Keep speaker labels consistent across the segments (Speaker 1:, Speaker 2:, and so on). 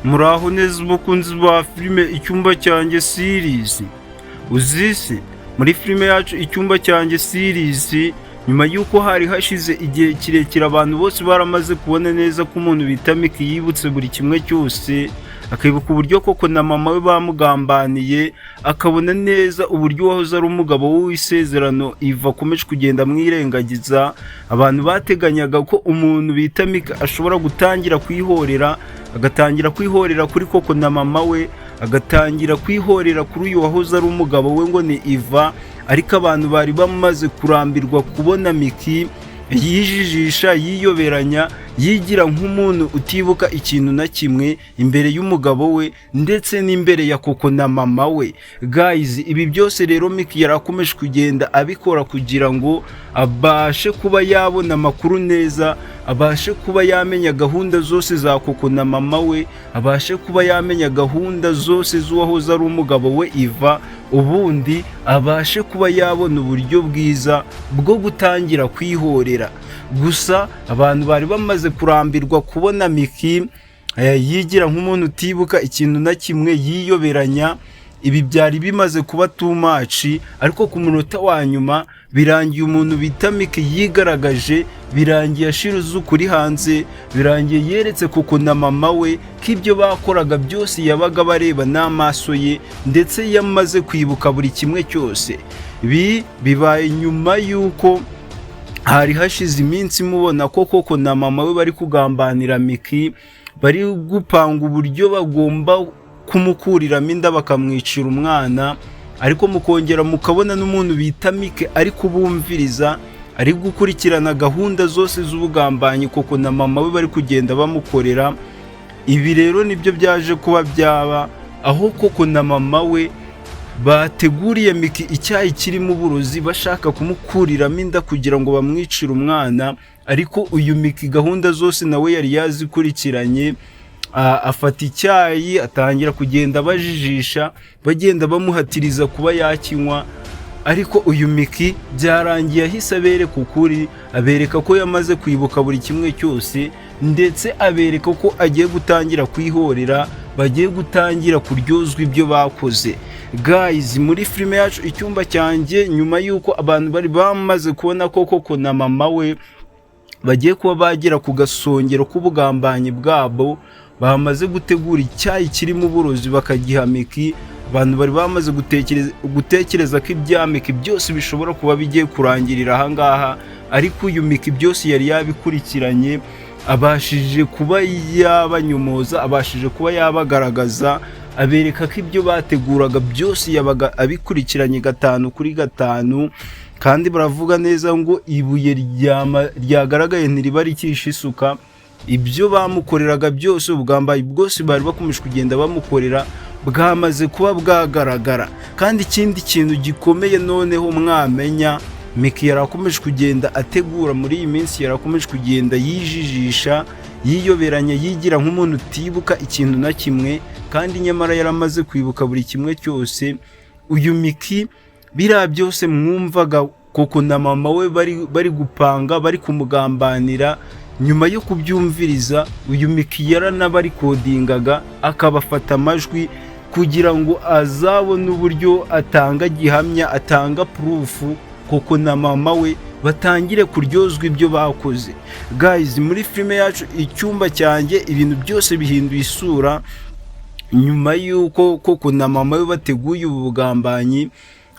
Speaker 1: Muraho neza umukunzi wa filime Icyumba Cyanjye series. Uzisi muri filime yacu Icyumba Cyanjye series, nyuma y'uko hari hashize igihe kirekire abantu bose baramaze kubona neza ko umuntu bita Miki yibutse buri kimwe cyose, akibuka uburyo koko na mama we bamugambaniye, akabona neza uburyo uwahoze ari umugabo w'isezerano Iva akomeje kugenda amwirengagiza. Abantu bateganyaga ko umuntu bita Miki ashobora gutangira kwihorera, agatangira kwihorera kuri koko na mama we, agatangira kwihorera kuri uyu wahoze ari umugabo we ngo ni Iva. Ariko abantu bari bamaze kurambirwa kubona Miki yijijisha, yiyoberanya, yigira nk'umuntu utibuka ikintu na kimwe imbere y'umugabo we ndetse n'imbere ya koko na mama we. Guys, ibi byose rero Miki yarakomeje kugenda abikora kugira ngo abashe kuba yabona amakuru neza, abashe kuba yamenya gahunda zose za koko na mama we, abashe kuba yamenya gahunda zose z'uwahoze ari umugabo we Iva, ubundi abashe kuba yabona uburyo bwiza bwo gutangira kwihorera. Gusa abantu bari bamaze kurambirwa kubona Miki yigira nk'umuntu utibuka ikintu na kimwe, yiyoberanya. Ibi byari bimaze kuba too much, ariko ku munota wa nyuma birangiye umuntu bita Miki yigaragaje, birangiye ashira ukuri hanze, birangiye yeretse koko na mama we ko ibyo bakoraga byose yabaga bareba n'amaso ye, ndetse yamaze kwibuka buri kimwe cyose. Ibi bibaye nyuma y'uko hari hashize iminsi mubona ko koko na mama we bari kugambanira Miki, bari gupanga uburyo bagomba kumukuriramo inda bakamwicira umwana. Ariko mukongera mukabona n'umuntu bita Mike ari kubumviriza, ari gukurikirana gahunda zose z'ubugambanyi koko na mama we bari kugenda bamukorera. Ibi rero nibyo byaje kuba byaba aho koko na mama we bateguriye Miki icyayi kirimo uburozi, bashaka kumukuriramo inda kugira ngo bamwicire umwana. Ariko uyu Miki gahunda zose nawe yari yazikurikiranye, afata icyayi atangira kugenda abajijisha, bagenda bamuhatiriza kuba yakinywa. Ariko uyu Miki byarangiye ahise abereka ukuri, abereka ko yamaze kwibuka buri kimwe cyose, ndetse abereka ko agiye gutangira kwihorera, bagiye gutangira kuryozwa ibyo bakoze. Guys, muri filime yacu Icyumba Cyanjye, nyuma y'uko abantu bari bamaze kubona ko koko na mama we bagiye kuba bagera ku gasongero k'ubugambanyi bwabo, bamaze gutegura icyayi kirimo uburozi bakagiha Miki, abantu bari bamaze gutekereza ko ibya Miki byose bishobora kuba bigiye kurangirira ahangaha. Ariko uyu Miki byose yari yabikurikiranye, abashije kuba yabanyomoza, abashije kuba yabagaragaza, abereka ko ibyo bateguraga byose yabaga abikurikiranye gatanu kuri gatanu. Kandi baravuga neza ngo ibuye ryagaragaye ntiriba rikisha isuka. Ibyo bamukoreraga byose, ubugambanyi bwose bari bakomeje kugenda bamukorera bwamaze kuba bwagaragara. Kandi ikindi kintu gikomeye noneho mwamenya, Miki yarakomeje kugenda ategura muri iyi minsi, yarakomeje kugenda yijijisha, yiyoberanya, yigira nk'umuntu utibuka ikintu na kimwe, kandi nyamara yaramaze kwibuka buri kimwe cyose. Uyu Miki biriya byose mwumvaga koko na mama we bari gupanga, bari kumugambanira, nyuma yo kubyumviriza uyu Miki yaranabarecordingaga, akabafata amajwi kugira ngo azabone uburyo atanga gihamya, atanga proof, koko na mama we batangire kuryozwa ibyo bakoze. Guys, muri filime yacu Icyumba Cyanjye ibintu byose bihinduye isura nyuma y'uko koko na mama we bateguye ubu bugambanyi,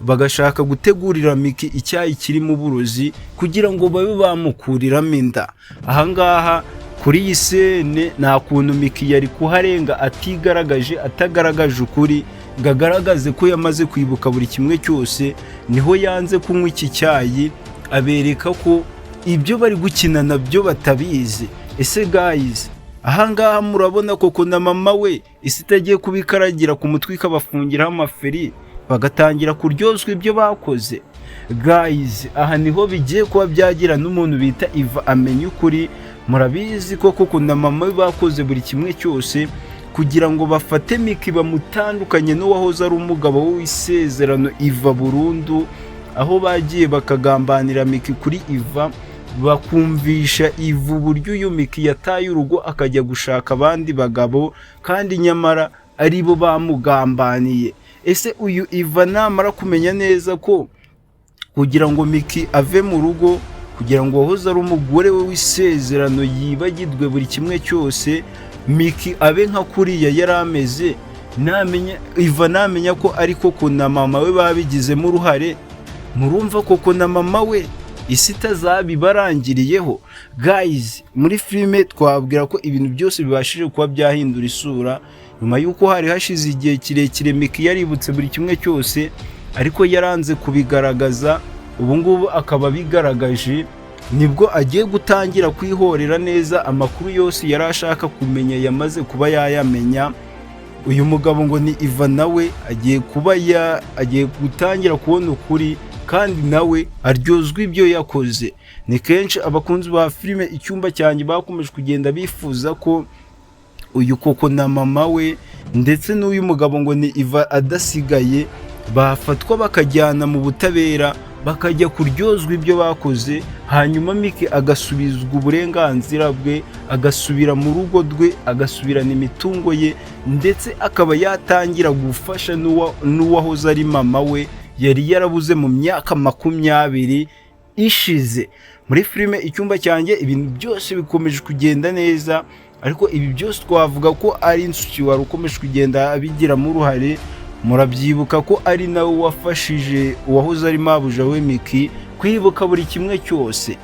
Speaker 1: bagashaka gutegurira Miki icyayi kirimo uburozi kugira ngo babe bamukuriramo inda. Ahangaha kuri iyi scene nta kuntu Miki yari kuharenga atigaragaje, atagaragaje ukuri, ngo agaragaze ko yamaze kwibuka buri kimwe cyose. Niho yanze kunywa iki cyayi, abereka ko ibyo bari gukina nabyo batabizi. Ese guys, Ahangaha murabona Koko na mama we isi itagiye kubikaragira ku mutwe, ikabafungiraho amaferi, bagatangira kuryozwa ibyo bakoze. Guys, aha niho bigiye kuba byagira n'umuntu bita Iva amenya ukuri. Murabizi ko Koko na mama we bakoze buri kimwe cyose kugira ngo bafate Miki bamutandukanye n'uwahoze ari umugabo w'isezerano Iva burundu, aho bagiye bakagambanira Miki kuri Iva, bakumvisha Iva uburyo uyu Miki yataye urugo akajya gushaka abandi bagabo, kandi nyamara ari bo bamugambaniye. Ese uyu Iva namara kumenya neza ko kugira ngo Miki ave mu rugo, kugira ngo uwahoze ari umugore we w'isezerano yibagirwe buri kimwe cyose, Miki abe nka kuriya yari ameze, namenya Iva namenya ko ari Koko na mama we babigizemo uruhare, murumva Koko na mama we isi itazabibarangiriyeho? Guys, muri filime twabwira ko ibintu byose bibashije kuba byahindura isura nyuma y'uko hari hashize igihe kirekire Miki yaributse buri kimwe cyose, ariko yaranze kubigaragaza. Ubu ngubu akaba abigaragaje, nibwo agiye gutangira kwihorera neza. Amakuru yose yari ashaka kumenya yamaze kuba yayamenya. Uyu mugabo ngo ni Iva nawe agiye kuba ya agiye gutangira kubona ukuri, kandi nawe aryozwa ibyo yakoze. Ni kenshi abakunzi ba filime Icyumba Cyanjye bakomeje kugenda bifuza ko uyu Koko na mama we ndetse n'uyu mugabo ngo ni Iva adasigaye bafatwa bakajyana mu butabera, bakajya kuryozwa ibyo bakoze, hanyuma Miki agasubizwa uburenganzira bwe, agasubira mu rugo rwe, agasubirana imitungo ye, ndetse akaba yatangira gufasha n'uwahoze ari mama we yari yarabuze mu myaka 20 ishize. Muri filime Icyumba Cyanjye ibintu byose bikomeje kugenda neza, ariko ibi byose twavuga ko ari Insuki wari ukomeje kugenda abigiramo uruhare. Murabyibuka ko ari nawe wafashije uwahoze ari mabuja we Miki kwibuka buri kimwe cyose.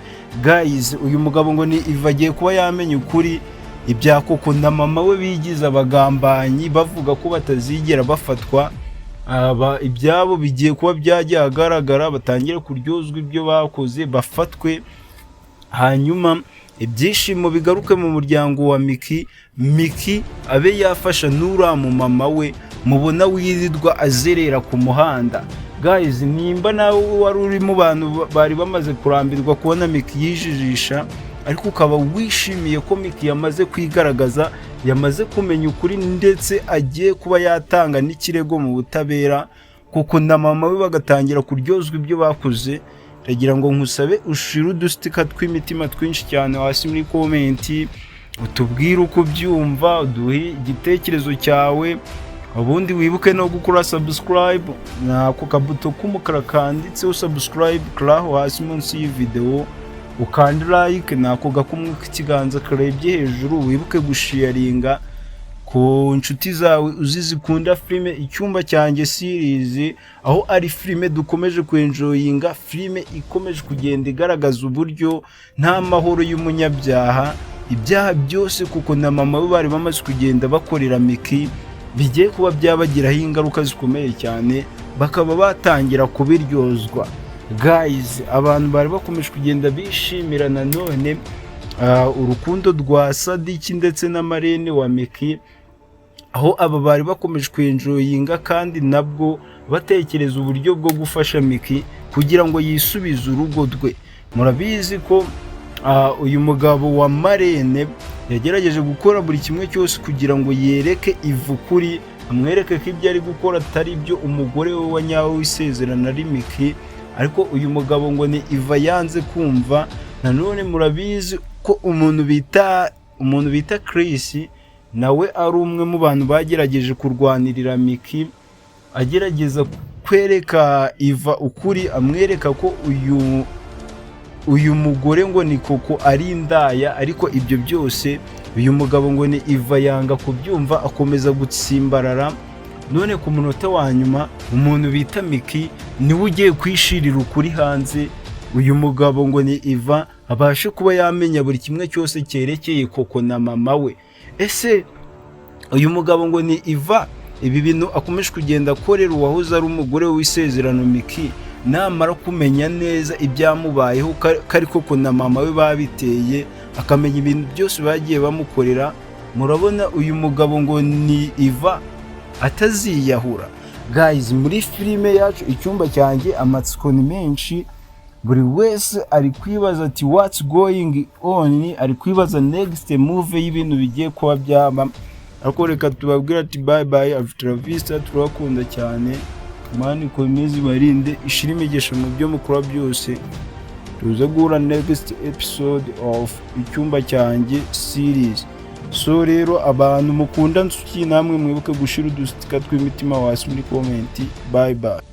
Speaker 1: Guys, uyu mugabo ngo ni Iva agiye kuba yamenya ukuri ibya Koko na mama we bigize abagambanyi, bavuga ko batazigera bafatwa. Aba ibyabo bigiye kuba byajya ahagaragara, batangire kuryozwa ibyo bakoze, bafatwe, hanyuma ibyishimo bigaruke mu muryango wa Miki, Miki abe yafasha n'uriya mu mama we mubona wirirwa azerera ku muhanda. Guys, nimba nawe wari uri mu bantu bari bamaze kurambirwa kubona Miki yijijisha, ariko ukaba wishimiye ko Miki yamaze kwigaragaza, yamaze kumenya ukuri, ndetse agiye kuba yatanga n'ikirego mu butabera, kuko na mama we bagatangira kuryozwa ibyo bakoze, ndagira ngo nkusabe ushire udusticker tw'imitima twinshi cyane hasi muri comment, utubwire uko ubyumva, uduhe igitekerezo cyawe. Ubundi wibuke no gukora subscribe, ni ako kabuto k'umukara kanditseho subscribe kari aho hasi munsi y'iyi videwo. Ukande like, ni ako gakumwe k'ikiganza karebye hejuru. Wibuke gusharinga ku nshuti zawe uzi zikunda filime Icyumba Cyanjye series, aho ari filime dukomeje kwenjoyinga, filime ikomeje kugenda igaragaza uburyo nta mahoro y'umunyabyaha. Ibyaha byose kuko na mama we bari bamaze kugenda bakorera Miki bigiye kuba byabagiraho ingaruka zikomeye cyane, bakaba batangira kubiryozwa. Guys, abantu bari bakomeje kugenda bishimira nanone urukundo rwa Sadiki ndetse na Marene wa Miki, aho aba bari bakomeje kwenjoyinga kandi nabwo batekereza uburyo bwo gufasha Miki kugira ngo yisubize urugo rwe. Murabizi ko uyu mugabo wa Marene yagerageje gukora buri kimwe cyose kugira ngo yereke Iva ukuri, amwereke ko ibyo ari gukora atari byo, umugore we wa nyawe w'isezerano ari Miki. Ariko uyu mugabo ngo ni Iva yanze kumva. Nanone murabizi ko umuntu bita Chris nawe ari umwe mu bantu bagerageje kurwanirira Miki, agerageza kwereka Iva ukuri, amwereka ko uyu mugore ngo ni Koko ari indaya. Ariko ibyo byose uyu mugabo ngo ni Iva yanga kubyumva, akomeza gutsimbarara. None ku munota wa nyuma umuntu bita Miki niwe ugiye kwishirira ukuri hanze, uyu mugabo ngo ni Iva abashe kuba yamenya buri kimwe cyose cyerekeye Koko na mama we. Ese uyu mugabo ngo ni Iva, ibi bintu akomeje kugenda akorera uwahoze ari umugore w'isezerano Miki, namara kumenya neza ibyamubayeho ko ari Koko na mama we babiteye, akamenya ibintu byose bagiye bamukorera, Murabona uyu mugabo ngo ni Iva ataziyahura? Guys, muri filime yacu Icyumba Cyanjye, amatsiko ni menshi. Buri wese ari kwibaza ati: "What's going on?" Ari kwibaza next move y'ibintu bigiye kuba byaba. Ariko reka tubabwire ati: "Bye bye, hasta la vista." Turabakunda cyane. Imana ikomeze ibarinde, ishire imigisha mu byo mukora byose. Tuze guhura next episode of Icyumba Cyanjye series. So rero, abantu mukunda Nsuki, namwe mwibuke gushira udustika tw'imitima hasi muri comment. Bye bye.